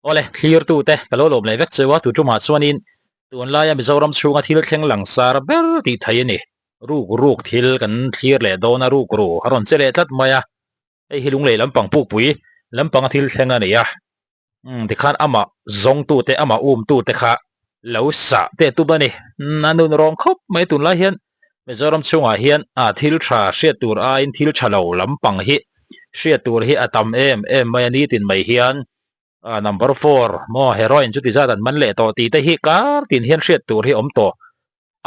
Awle, thlirtute ka lo lawm leh vek cheu a, tu tumah chuanin tunlaia Mizoram chhunga thil thleng langsar ber tih thei a ni. Ruk ruk thil kan thlir leh dawn a, ruk ru a rawn che leh tlat mai a, hei hi lunglei lampang pukpui lampanga thil thleng a ni a. Umm tikhan amah zawngtute amah umtute kha lo sah teh tum a ni. Umm a nun rawng khawp mai tunlai hian Mizoram chhungah hian ah thil tha hriat tur aiin thil tha lo lampang hi hriat tur hi a tam em em mai a nitin mai hian ah number four maw heroin chuti zat an man leh tawh tih te hi kar tin hian hriat tur hi awm tawh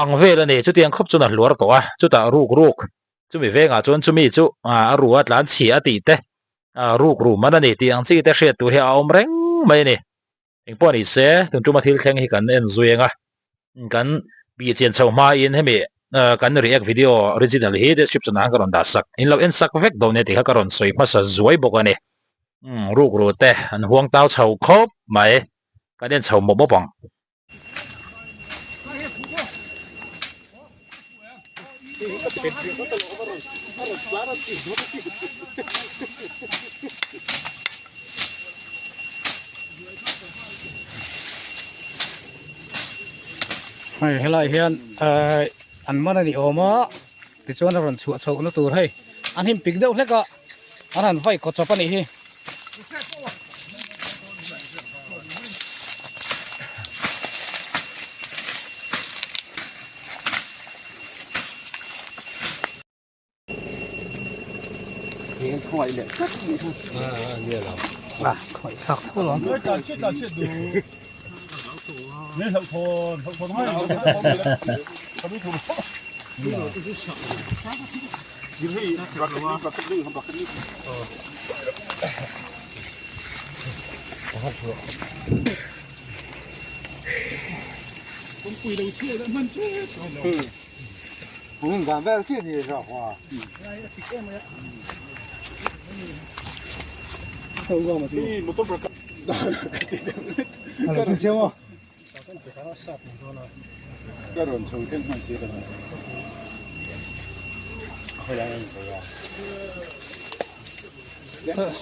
ang vel a ni. Chutiang khawp chuan a hluar tawh a, chutah ruk ruk chumi vengah chuan chumi chu a ru a tlan chhia a tih te ruk ru man a ni tih ang chi te hriat tur hi a awm reng mai a ni. Engpawh ni se tun tuma thil thleng hi kan en zui ang a, kan bihchian chho hmain hemi kan react video original hi description ah khan ka rawn dah sak, in lo en sak vek dawn nia tih kha ka rawn sawi hmasa zuai bawk a ni. Ruk ru te an huang tau chho khawp mai, kan en chho mawp mawp ang. Hei helai hian ehh an man a ni awm a tichuan a rawn chhuah chhoh na tur hei an him pik deuh hlek a an han vai kaw chawp a nih hi.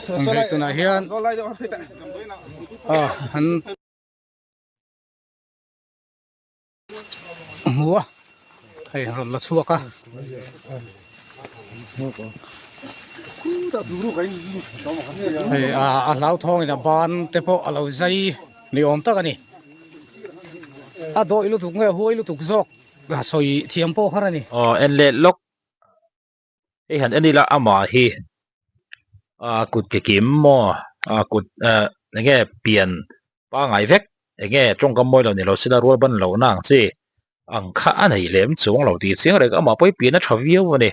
Hei tunah hian an hmu a hei an rawn la chhuak a. Hei a hlauthawngin a ban te pawh a lo zai ni awm tak a ni. A dawih lutuk nge huai lutuk zawk a sawi thiam pawh kha a ni. Aw en leh lawk hei han en ila amah hi a kut ke kim maw a kut eh enge pian pangai vek enge tawngkam mawi lo ni lo sila rual ban lohna ang chi ang kha a nei lem chuang lo tih chiang reng amah pawh hi pian a tha viau a ni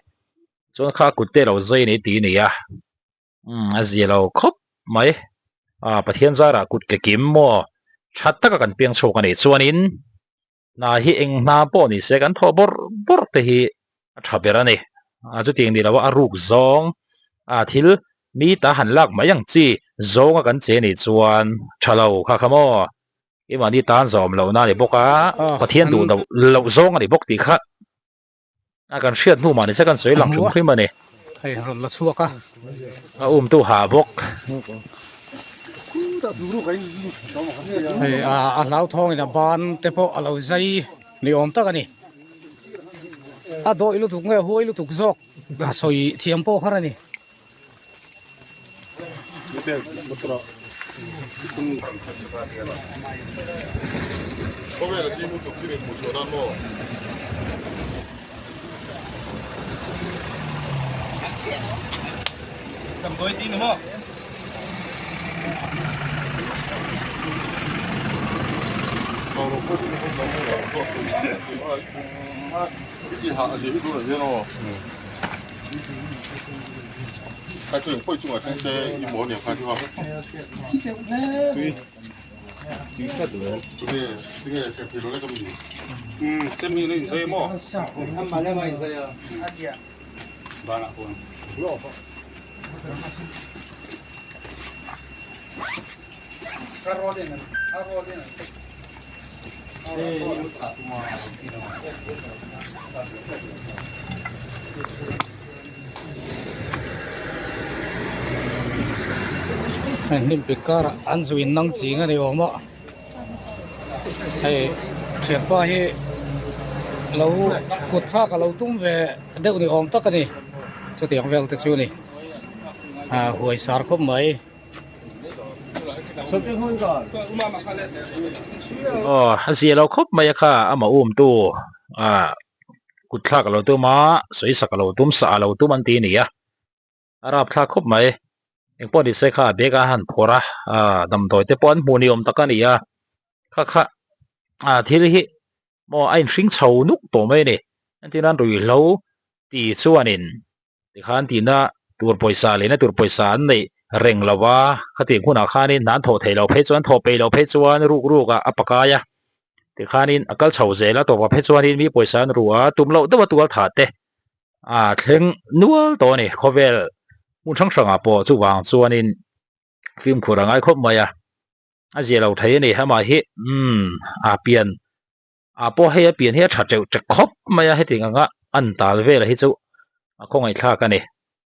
chuan kha kut te lo zai a ni tih a ni a. Umm a zia lo khawp mai a Pathian zarah kut ke kim maw tha taka kan piang chhuak a nih chuanin hna hi eng hna pawh ni se kan thawh bawrh bawrh te hi a tha ber a ni a chutiang ni lo a ruk zawng a thil mi ta han lak mai ang chi zawnga kan che nih chuan tha lo kha kha maw keimahni tan zawm lohna a ni bawk a Pathian duh loh zawng a ni bawk tih kha. A kan hriat hnu mah ni se kan sawi lang hrim hrim a ni. Hei rawn la chhuak a. A um tu ha bawk. Hei a hlauthawngin a ban te pawh a lo zai ni awm tak a ni. A dawih lutuk nge huai lutuk zawk a sawi thiam pawh kha a ni. Hei hnim pik karah an zu in nang ching a ni awm a hei thianpa hi lo kut thlak a lo tum ve deuh ni awm tak a ni chutiang vel te chu a ni ah huai sar khawp mai. Aw a zia lo khawp mai a kha amah um tu ah kut thlak a lo tum a sawi sak a lo tum sah a lo tum an ti a ni a. A rap thlak khawp mai. Engpawh ni se kha a bag a han phawrh a, ah damdawi te pawh an hmuh ni awm tak a ni a. Kha kha ah thil hi maw a inhring chho nuk tawh mai a ni. Entirnan ruihhlo ti chuanin tikhan tihna tur pawisa lehna tur pawisa an neih reng lo va, khatiang hunah khanin hna an thawh theih loh phei chuan thawh peih loh phei chuan ruk ruk ah a pakai a. Tikhanin a kal chho zel a, tawpah phei chuanin mi pawisa an ru a, tum loh deuh a tual thah te. a thleng nual tawh a ni khawvel hmun hrang hrangah pawh chuvang chuanin fimkhur a ngai khawp mai a a zia lo thei a ni amah hi umm a pian ah pawh hei a pian hi a tha teuh tek khawp mai a hetiang anga an tal vel hi chu a khawngaihthlak a ni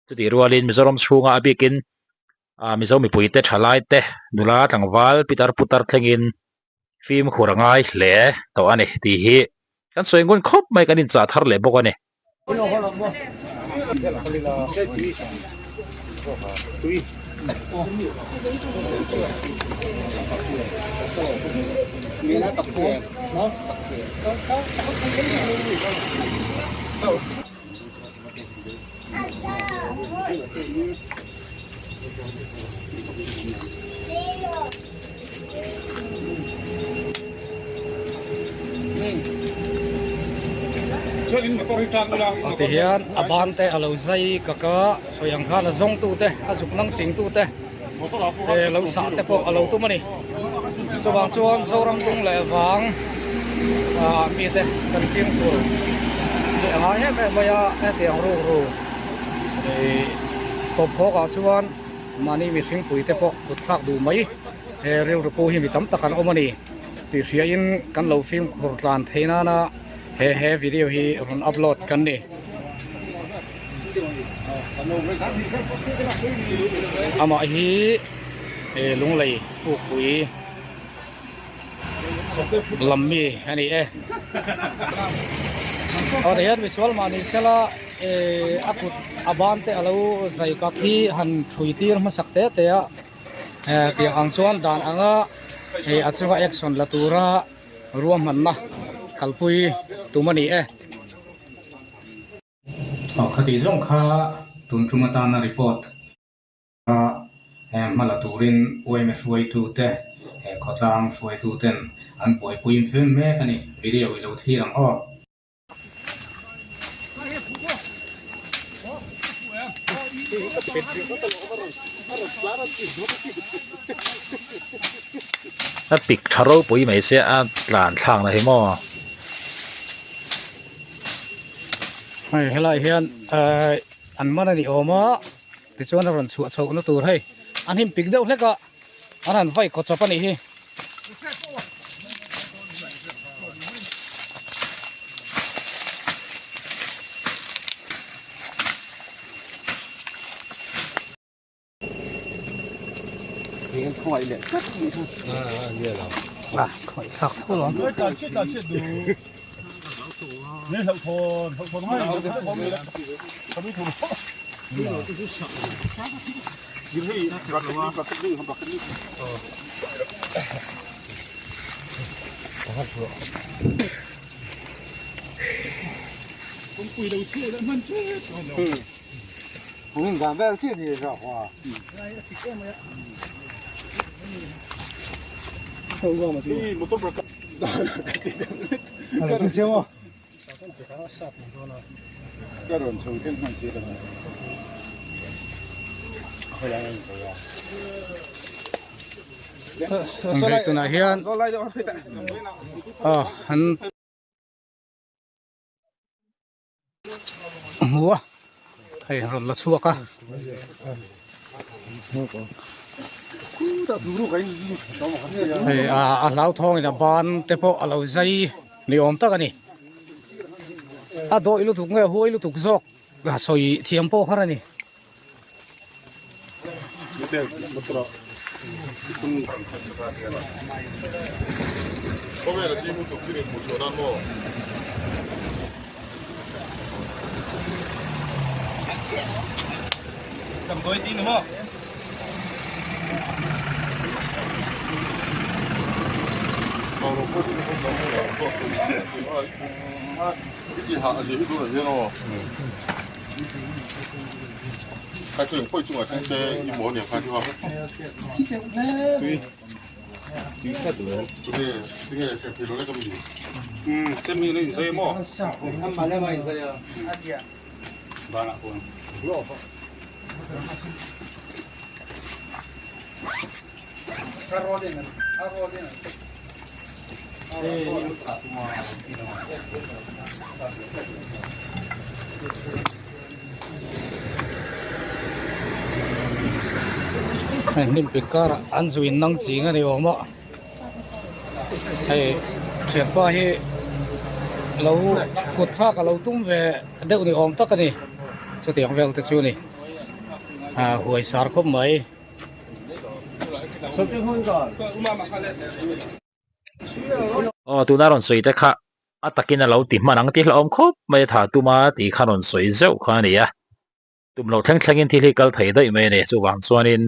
chutih rualin Mizoram chhunga a bikin ah Mizo mipuite thalai te nula tlangval pitar putar thlengin fimkhur a ngai hle tawh a ni tih hi kan sawi ngun khawp mai kan inchah thar leh bawk a ni. Ti hian a ban te a lo zai kak a sawi ang khan a zawng tu te a zuk nang ching tu te lo sah te pawh a lo tum a ni chuvang chuan Zoram dung leh vang ah mite kan fimkhur leh a ngai em em mai a hetiang rukru ih tawp khawk ah chuan mahni mihring pui te pawh kut thlak duh mai he rilru pu hi mi tam tak an awm a ni tih hria in kan lo fimkhur tlan theih nana he he video hi rawn upload kan ni. Amah hi Lunglei Pukpui lam mi a ni e. Aw ti hian misual mah ni sela a kut a ban te a lo zai kak hi han thui tir hmasak te te a tiang ang chuan dan anga a chunga action la tura ruahmanna kalpui tum a ni e. Aw khati zawng kha tun tum atana report a hma la turin UMA hruaitute khawtlang hruaituten an buaipui fem mek a ni. Video i lo thlir ang aw. A pik tha ropui mai sia a tlan thlak na hi maw. Hei helai hian ehh an man a ni awm a tichuan a rawn chhuah chhoh na tur hei an him pik deuh hlek a an han vai kaw chawp a nih hi. Hei tunah hian aw an hmu a hei rawn la chhuak a hei a hlauthawng in a ban te pawh a lo zai ni awm tak a ni a dawih lutuk nge huai lutuk zawk a sawi thiam pawh har a ni. Hei hnim pik karah an zu in nang ching a ni awm a hei thianpa hi lo kut thlak a lo tum ve deuh ni awm tak a ni chutiang vel te chu a ni ah huai sar khawp mai. Aw tuna rawn sawi te kha a takin a lo ti hman ang tih hlauhawm khawp mai a tha tum a tih kha rawn sawi zeuh kha a ni a. Tum loh thleng thlengin thil hi kal thei daih mai a ni. Chuvang chuanin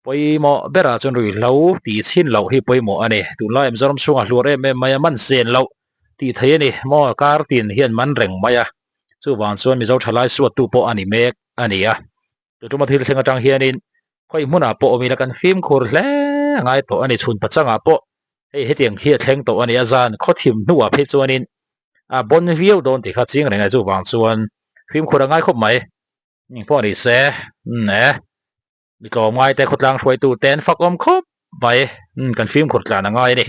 pawimawh berah chuan ruihhlo tih chhin loh hi pawimawh a ni. Tunlai Mizoram chhungah hluar em em mai a man sen loh tih thei a ni. Maw kar tin hian man reng mai a. Chuvang chuan Mizo thalai suattu pawh a ni mek a ni a. Tutuma thil thleng atang hianin khawi hmunah pawh awm ila kan fimkhur hle a ngai tawh a ni. Chhun pachangah pawh hei hetiang khi a thleng tawh a ni. A zan khawthim hnuah phei chuanin a bawn viau dawn tih kha ching reng a ni. Chuvang chuan fimkhur a ngai khawp mai. Eng pawh ni se e mi tlawmngaite khawtlang hruaitute an fakawm khawp mai. Kan fimkhur tlan a ngai a ni.